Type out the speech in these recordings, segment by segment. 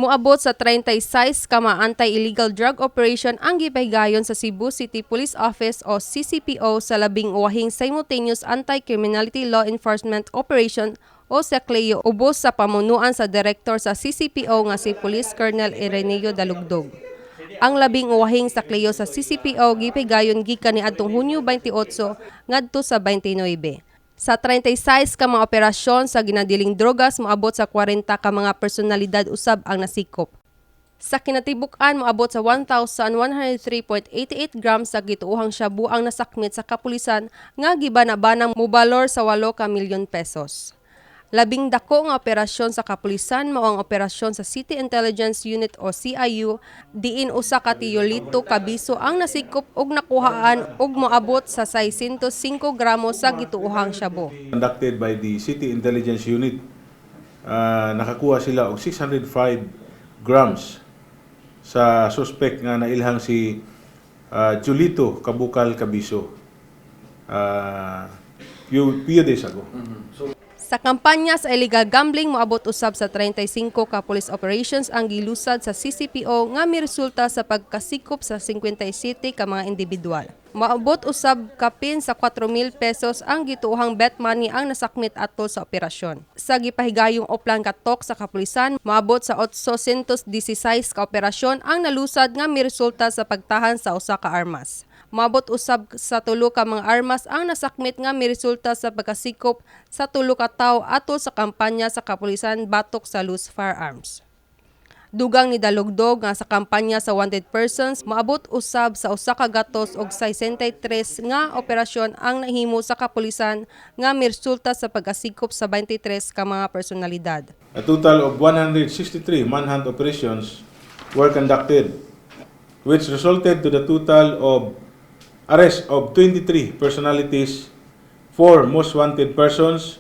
Moabot sa 36 ka mga anti-illegal drug operation ang gipahigayon sa Cebu City Police Office o CCPO sa labing uwahing Simultaneous Anti-Criminality Law Enforcement Operation o SACLEO ubos sa pamunuan sa direktor sa CCPO nga si Police Colonel Ireneo Dalugdog. Ang labing uwahing sakleo sa CCPO gipahigayon gikan niadtong Hunyo 28 ngadto sa 29. Sa 36 ka mga operasyon sa ginadiling drogas, moabot sa 40 ka mga personalidad usab ang nasikop. Sa kinatibuk-an, moabot sa 1,103.88 grams sa gituohang shabu ang nasakmit sa kapulisan nga gibana-banang mobalor sa 8 ka milyon pesos. Labing dako nga operasyon sa kapulisan mao ang operasyon sa City Intelligence Unit o CIU, diin usa ka Tiyolito Kabiso ang nasikop og nakuhaan og moabot sa 605 gramo sa gituohang shabu. Conducted by the City Intelligence Unit. Nakakuha sila og 605 grams sa suspect nga nailhang si Julito Kabukal Cabiso. Few days ago. Sa kampanya sa illegal gambling, moabot usab sa 35 ka police operations ang gilusad sa CCPO nga miresulta sa pagkasikop sa 57 ka mga individual. Moabot usab kapin sa 4,000 pesos ang gituohang bet money ang nasakmit atol sa operasyon. Sa gipahigayong Oplan Katok sa kapulisan, moabot sa 816 ka operasyon ang nalusad nga miresulta sa pagtahan sa usa ka armas. Moabot usab sa tulo ka mga armas ang nasakmit nga miresulta sa pagkasikop sa tulo ka tawo atol sa kampanya sa kapulisan batok sa loose firearms. Dugang ni Dalugdog nga sa kampanya sa wanted persons, moabot usab sa 163 nga operasyon ang nahimo sa kapulisan nga miresulta sa pagkasikop sa 23 ka mga personalidad. A total of 163 manhunt operations were conducted, which resulted to the total of arrest of 23 personalities, 4 most wanted persons,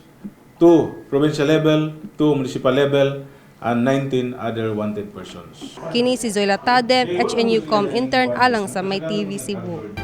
2 provincial level, 2 municipal level, and 19 other wanted persons. Kini si Zoila Tadem, HNU-Com intern alang sa My TV Cebu.